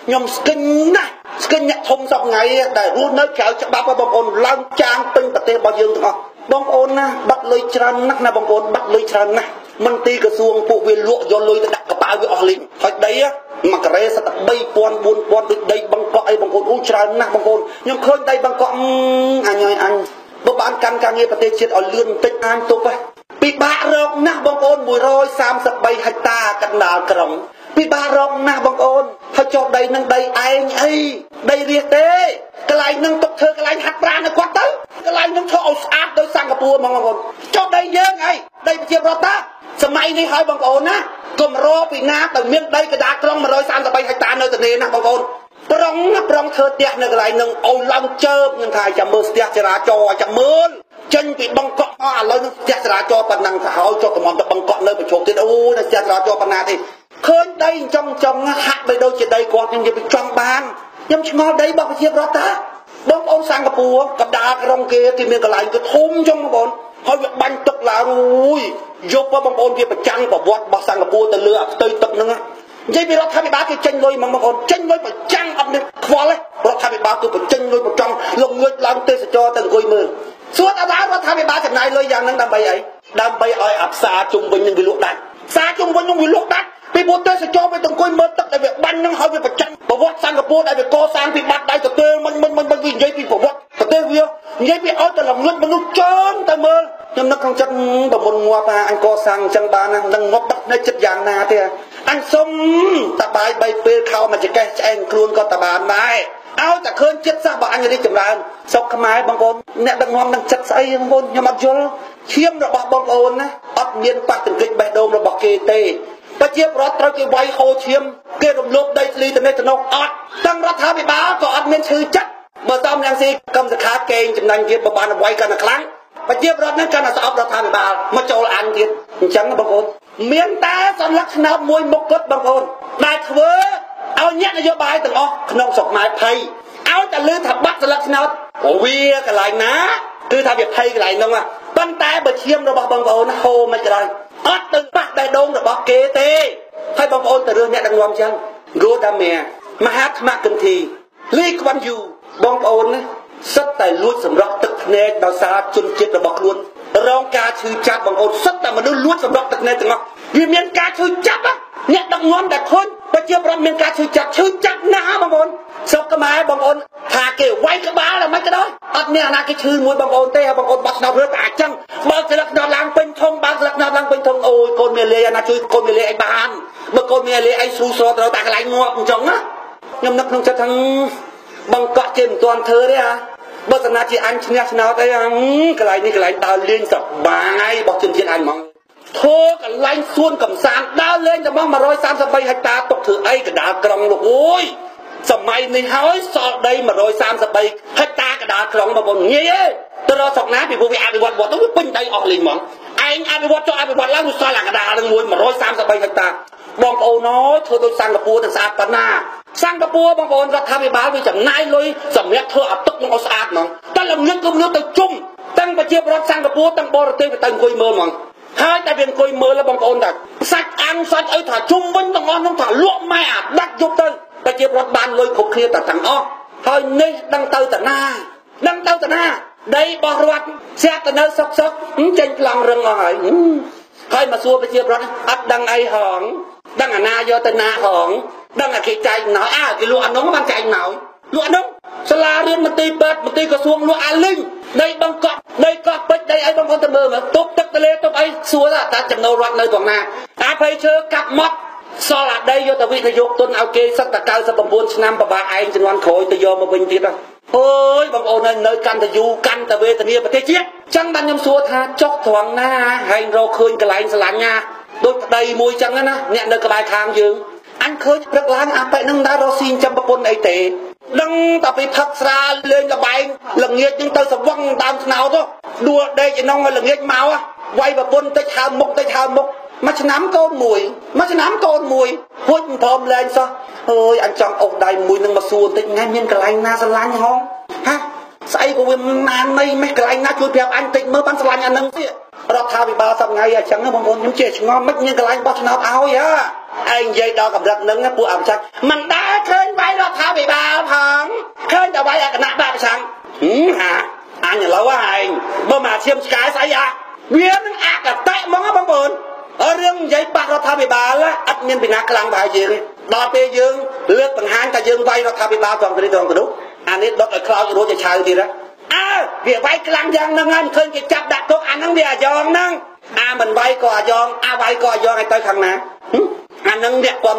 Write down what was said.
ខ្ញុំស្គិញណាស់ស្គិញអ្នកធំសពថ្ងៃដែលរស់នៅក្រៅច្បាប់បងប្អូនឡើងចាងពេញប្រទេសរបស់យើងទាំងអស់បងប្អូនណាបាត់លុយច្រើនណាស់ណាបងប្អូនបាត់លុយច្រើនណាស់មន្ទីរក្រសួងពួកវាលក់យកលុយទៅដាក់កប៉ាល់វាអស់លីងហើយដីមួយការ៉េសិតតែ3000 4000ដូចដីបឹងកក់អីបងប្អូនអូច្រើនណាស់បងប្អូនខ្ញុំឃើញដីបឹងកក់អញអើយអញបើបានកាន់ការងារប្រទេសជាតិឲ្យលឿនបន្តិចអានទុកហ៎ពិបាករកណាស់បងប្អូន133ហិកតាកណ្ដាលក្រុងពិបាករកណាស់បងប្អូនហើយចុះដីនឹងដីឯងអីដីរាជទេកន្លែងនឹងទុកធ្វើកន្លែងហាត់ប្រាណឲ្យគាត់ទៅកន្លែងនឹងធ្វើឲ្យស្អាតដោយសិង្ហបុរីហ្មងបងប្អូនចុះដីយើងអីដីប្រជាពលរដ្ឋតាសម័យនេះហើយបងប្អូនណាកម្រពីណាទៅមានដីកណ្ដាលក្រុង133ហិកតានៅទនេណាបងប្អូនប្រងប្រងធ្វើផ្ទះនៅកន្លែងនឹងអូឡើងជើបនឹងថាចាំមើលផ្ទះចរាចរចាំមើលចេញពីបឹងកក់អស់ឥឡូវនឹងផ្ទះចរាចរប៉ុណ្ណឹងទៅហើយចុះកំងទៅបឹងកក់នៅប្រជុំទៀតអូនៅផ្ទះចរាចរប៉ុណ្ណាទេឃើញដីចង់ចង់ហាក់បីដូចជាដីគាត់ខ្ញុំនិយាយពីចង់បានខ្ញុំឆ្ងល់ដីរបស់ប្រជាពលរដ្ឋតាបងប្អូនសិង្ហបុរីកណ្ដាលក្រុងគេគេមានកន្លែងគឺធំចង់បងប្អូនហើយវាបាញ់ទឹកឡើងអូយយប់បងប្អូនវាប្រចាំងប្រវត្តិរបស់សិង្ហបុរីទៅលើអាផ្ទៃទឹកហ្នឹងនិយាយពីរដ្ឋាភិបាលគេចេញលុយហ្មងបងប្អូនចេញលុយប្រចាំងអត់មានខ្វល់ទេរដ្ឋាភិបាលគឺបញ្ចេញលុយប្រចាំងលងងើចឡើងទេសចរទៅអង្គុយមើលសួរតើរដ្ឋាភិបាលចំណាយលុយយ៉ាងហ្នឹងដើម្បីអីដើម្បីឲ្យអាផ្សារជុំវិញនឹងវាលក់ដាច់ផ្សារជុំវិញនឹងវាលក់ដាច់ពីព្រោះទេសចរវាទៅអង្គុយមើលទឹកដែលវាបាញ់ហ្នឹងហើយវាប្រចាំងប្រវត្តិសិង្ហបុរីដែលវាកសាងពីបាត់ដៃទៅទេមិនមិនមិនវានិយាយពីប្រវត្តិប្រទេសវានិយាយពីឲ្យតែល្ងឹតមនុស្សច្រើនទៅមើលខ្ញុំនឹកក្នុងចិត្តប្រមុនងាប់អញកសាងអញ្ចឹងបានណានឹងងាប់ទឹកនៅចិត្តយ៉ាងណាទេអញសុំតបាយបីពេលខោមកចកេះឆ្អែងខ្លួនក៏តបានដែរឲ្យតែឃើញចិត្តសោះបើអញរីកចម្រើនស្រុកខ្មែរបងប្អូនអ្នកដឹកនាំនឹងចិត្តស្អីបងប្អូនខ្ញុំអត់យល់ឈាមរបស់បងប្អូនណាអត់មានប៉ះទង្គិចបេះដូងរបស់គេទេប្រជាពលរដ្ឋត្រូវគេវាយហូរឈាមគេរំលោភដីធ្លីទៅនេះទៅនោះអត់ទាំងរដ្ឋាភិបាលក៏អត់មានឈឺចិត្តបើតំយ៉ាងស៊ីកម្មសខាកេងចំណេញទៀតបើបានវាយកាន់តែខ្លាំងប្រជាពលរដ្ឋហ្នឹងកាន់តែស្អប់រដ្ឋាភិបាលមកចូលអានទៀតអញ្ចឹងបងប្អូនមានតែសន្លឹកឆ្នោតមួយមុខគត់បងប្អូនដែលធ្វើឲ្យអ្នកនយោបាយទាំងអស់ក្នុងស្រុកខ្មែរភ័យឲ្យតែលឺថាបាត់សន្លឹកឆ្នោតវាកន្លែងណាគឺថាវាភ័យកន្លែងហ្នឹងប៉ុន្តែបើឈាមរបស់បងប្អូនហូរមិនក៏ដោយអត់ទៅប៉ះបេះដូងរបស់គេទេហើយបងប្អូនទៅរឿងអ្នកដឹកនាំចឹងហ្គោដាម៉ាមហាត្មគន្ធីលីក្វាន់យូបងប្អូនណាសិតតែលួចសម្រក់ទឹកភ្នែកដោយសារជនជាតិរបស់ខ្លួនរងការឈឺចាប់បងប្អូនសិតតែមនុស្សលួចសម្រក់ទឹកភ្នែកទាំងអស់វាមានការឈឺចាប់អ្នកដឹកនាំដែលឃើញប្រជាប្រដ្ឋមានការឈឺចាប់ឈឺចាប់ណាស់បងប្អូនស្រុកខ្មែរបងប្អូនថាគេវាយក្បាលតែមិនក៏ដោយអត់មានអាណាគេឈឺមួយបងប្អូនទេបងប្អូនបោះឆ្នោតរើតែអញ្ចឹងបើស្លឹកឆ្នោតឡើងពេញធំបើស្លឹកឆ្នោតឡើងពេញធំអូយកូនមាលាយអាណាជួយកូនមាលាយអីបានបើកូនមាលាយអីស៊ូស្រត្រូវតែកន្លែងងាប់អញ្ចឹងណាខ្ញុំនឹកក្នុងចិត្តថាបង្កក់ជាមិនទាន់ធ្វើទេហ่าបើសិនណាជាអញឈ្នះឆ្នោតអីកន្លែងនេះកន្លែងដើរលេងសប្បាយរបស់ជនជាតិអញហ្មងធ្វើកន្លែងសួនកំសាន្តដើរលេងតែមក133ហិកតាទុកធ្វើអីកណ្ដាលក្រុងលោកអើយសម័យនេះហើយសល់ដី133ហិកតាកណ្ដាលក្រុងបងប្អូនងាយទេទៅរកស្រុកណាពីព្រោះវាអភិវឌ្ឍវត្តទៅវាពេញដីអស់លេងហ្មងឯងអភិវឌ្ឍចុះអភិវឌ្ឍឡើងវាសល់អាកណ្ដាលនឹងមួយ133ហិកតាបងប្អូនអើយធ្វើដូចសិង្ហបុរីទៅស្អាតប៉ុណ្ណាសិង្ហបុរីបងប្អូនរដ្ឋាភិបាលវាចំណាយលុយសម្រាប់ធ្វើអាទឹកនឹងឲ្យស្អាតហ្មងតែល្ងឹតក៏មនុស្សទៅជុំទាំងប្រជាពលរដ្ឋសិង្ហបុរីទាំងបរទេសវាទៅអង្គុយមើលហ្មងហើយតែវាអង្គុយមើលបងប្អូនថាសាច់អាំងសាច់អីថាជុំវិញទាំងអស់នោះថាលក់ម៉ែអាដាច់យប់ទៅប្រជាពលរដ្ឋបានលុយគ្រប់គ្នាតែទាំងអស់ហើយនេះដឹងទៅតាណាដឹងទៅតាណាដីរបស់រដ្ឋស្រាប់តែនៅសុកសុកចេញប្លង់រឹងអស់ហើយហើយមកសួរប្រជាពលរដ្ឋអត់ដឹងអីហងដឹងអាណាយកទៅណាហងដឹងអាគេចែកណោអើគេលក់អានោះបានចែកណោលក់អានោះសាលារៀនមន្ទីរពេទ្យមន្ទីរក្រសួងលក់អាលីងដីបឹងកក់ដីកោះពេជ្រដីអីបងប្អូនទៅមើលមើលទប់ទឹកទលេទប់អីសួរថាចំណូលរដ្ឋនៅត្រង់ណាអាភ័យឈើកាប់មកសល់អាដីយកទៅវិនិយោគទុនឲ្យគេសិតតែ99ឆ្នាំប្របាឯងជំនាន់ក្រោយទៅយកមកវិញទៀតអូយបងប្អូននៅកាន់តែយូរកាន់តែវេទនាប្រទេសជាតិចឹងបានខ្ញុំសួរថាចុះត្រង់ណាហែងរកឃើញកន្លែងស្រឡាញ់ណាដូចប្តីមួយចឹងណាអ្នកនៅក្បែរខាងយើងអញឃើញព្រឹកឡើងអាប៉ែនឹងដើររកស៊ីចិញ្ចឹមប្រពន្ធអីទេដឹងតែពីផឹកស្រាលេងល្បែងល្ងាចនឹងទៅស្វឹងដើមស្នោតដួលដេកឯនោះល្ងាចមកវាយប្រពន្ធតិចហើមមុខតិចហើមមុខមួយឆ្នាំកូនមួយមួយឆ្នាំកូនមួយហួចមិនព្រមលែងសោះអើយអញចង់អុសដៃមួយនឹងមកសួរបន្តិចថ្ងៃមានកន្លែងណាស្រឡាញ់ហងហាស្អីក៏វាណាននៃមេះកន្លែងណាជួយប្រាប់អញតិចមើលបានស្រឡាញ់អានឹងទៀតរដ្ឋាភិបាលសប្ងៃអញ្ចឹងបងប្អូនខ្ញុំចេះឆ្ងល់មិនមានកន្លែងបោះឆ្នោតឲ្យហ่าឯងនិយាយដល់កម្រិតហ្នឹងពួកអម្ចាស់មិនដែលឃើញវាយ ឈាមឆ្កែស្អីអាវានឹងអកតេហ្មងបងប្អូនរឿងនិយាយបាក់រដ្ឋាភិបាលអត់មានពីណាខ្លាំងប្រហែលយើងទេដល់ពេលយើងលើកបង្ហាញថាយើងវាយរដ្ឋាភិបាលត្រង់នេះត្រង់ទៅនោះអានេះដុតឲ្យខ្លោចរួចឲ្យឆៅទៀតណាអើវាវាយខ្លាំងយ៉ាងហ្នឹងហើយមិនឃើញគេចាប់ដាក់គុកអាហ្នឹងវាអាយ៉ងហ្នឹងអាមិនវាយក៏អាយ៉ងអាវាយក៏អាយ៉ងឲ្យទៅខាងណាអាហ្នឹងអ្នកគាំ